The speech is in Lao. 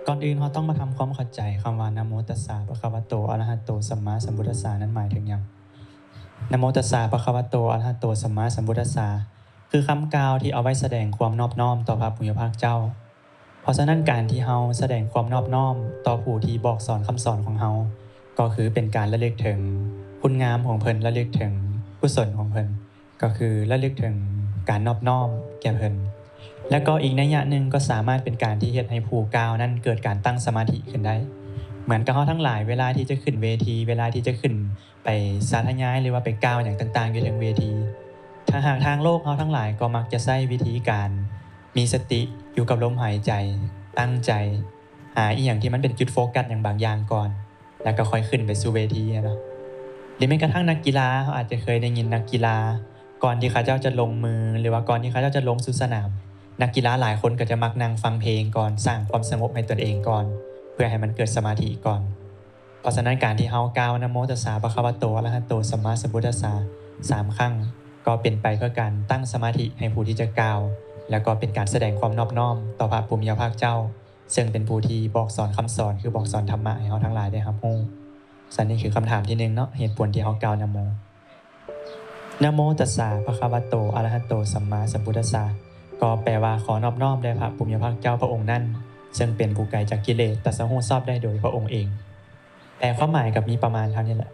ກ່ອນອື່ນເຮົາຕ້ອງມາທຳຄວາມເຂົ້າໃຈຄຳວ່າ ນະໂມຕັດສະ ພະຄະວະໂຕ ອະລະຫະໂຕ ສຳມາສຳພຸດທັດສາ ນັ້ນໝາຍເຖິງຫຍັງ? ນະໂມຕັດສະ ພະຄະວະໂຕ ອະລະຫະໂຕ ສຳມາສຳພຸດທັດສາ ຄືຄຳກ່າວທີ່ເອົາໄວ້ສະແດງຄວາມນອບນ້ອມຕໍ່ພະຜູ້ມີພະພາກເຈົ້າ. ເພາະສະນັ້ນ ການທີ່ເຮົາສະແດງຄວາມນອບນ້ອມຕໍ່ຜູ້ທີ່ບອກສອນຄຳສອນຂອງເຮົາ ກໍຄືເປັນການລະລຶກເຖິງຄຸນງາມຂອງເພິ່ນ, ລະລຶກເຖິງກຸສົນຂອງເພິ່ນ, ກໍຄືລະລຶກເຖິງການນອບນ້ອມແກ່ເພິ່ນ. ແລະກໍອີກໄນຍະໜຶ່ງ ກໍສາມາດເປັນການທີ່ເຮັດໃຫ້ຜູ້ກ່າວນັ້ນເກີດການຕັ້ງສະມາທິຂຶ້ນໄດ້. ເໝືອນກັບເຮົາທັງຫຼາຍ ເວລາທີ່ຈະຂຶ້ນເວທີ, ເວລາທີ່ຈະຂຶ້ນໄປສາທະຍາຍ ຫຼືວ່າໄປກ່າວຫຍັງຕ່າງໆຢູ່ເທິງເວທີ, ຖ້າຫາກທາງໂລກເຮົາທັງຫຼາຍກໍມັກຈະໃຊ້ວິທີການມີສະຕິຢູ່ກັບລົມຫາຍໃຈ, ຕັ້ງໃຈ, ຫາອີ່ຫຍັງທີ່ມັນເປັນຈຸດໂຟກັສຫຍັງບາງຢ່າງກ່ອນ ແລ້ວກໍຄ່ອຍຂຶ້ນໄປສູ່ເວທີຫັ້ນນະ. ຫຼືແມ່ນກະທັ່ງນັກກິລາ, ເຮົາອາດຈະເຄີຍໄດ້ຍິນນັກກິລາ ກ່ອນທີ່ເຂົາເຈົ້າຈະລົງມື ຫຼືວ່າກ່ອນທີ່ເຂົາເຈົ້າຈະລົງສູ່ສະໜາມ, ນັກກິລາຫຼາຍຄົນກໍຈະມັກນັ່ງຟັງເພງກ່ອນ, ສ້າງຄວາມສະຫງົບໃຫ້ຕົນເອງກ່ອນ ເພື່ອໃຫ້ມັນເກີດສະມາທິກ່ອນ. ເພາະສະນັ້ນ ການທີ່ເຮົາກ່າວ ນະໂມຕັດສະ ພະຄະວະໂຕ ອະລະຫະໂຕ ສຳມາສຳພຸດທັດສາ ສາມຄັ້ງ ກໍເປັນໄປເພື່ອການຕັ້ງສະມາທິໃຫ້ຜູ້ທີ່ຈະກ່າວ ແລ້ວກໍເປັນການສະແດງຄວາມນອບນ້ອມຕໍ່ພະຜູ້ມີພະພາກເຈົ້າ ເຊິ່ງເປັນຜູ້ທີ່ບອກສອນຄຳສອນ ຄືບອກສອນທຳມະໃຫ້ເຮົາທັງຫຼາຍໄດ້ຮັບຮູ້. ສັນນີ້ຄືຄຳຖາມທີໜຶ່ງເນາະ, ເຫດຜົນທີ່ເຮົາກ່າວນະໂມ. ນະໂມຕັດສະ ພະຄະວະໂຕ ອະລະຫະໂຕ ສຳມາສຳພຸດທັດສະ ກໍແປວ່າ ຂໍນອບນ້ອມແດ່ພະຜູ້ມີພະພາກເຈົ້າພະອົງນັ້ນ ເຊິ່ງເປັນຜູ້ໄກຈາກກິເລດ, ຕັດສະຮູ້ຊອບໄດ້ໂດຍພະອົງເອງ. ແປຄວາມໝາຍກໍມີປະມານເທົ່ານີ້ແຫຼະ.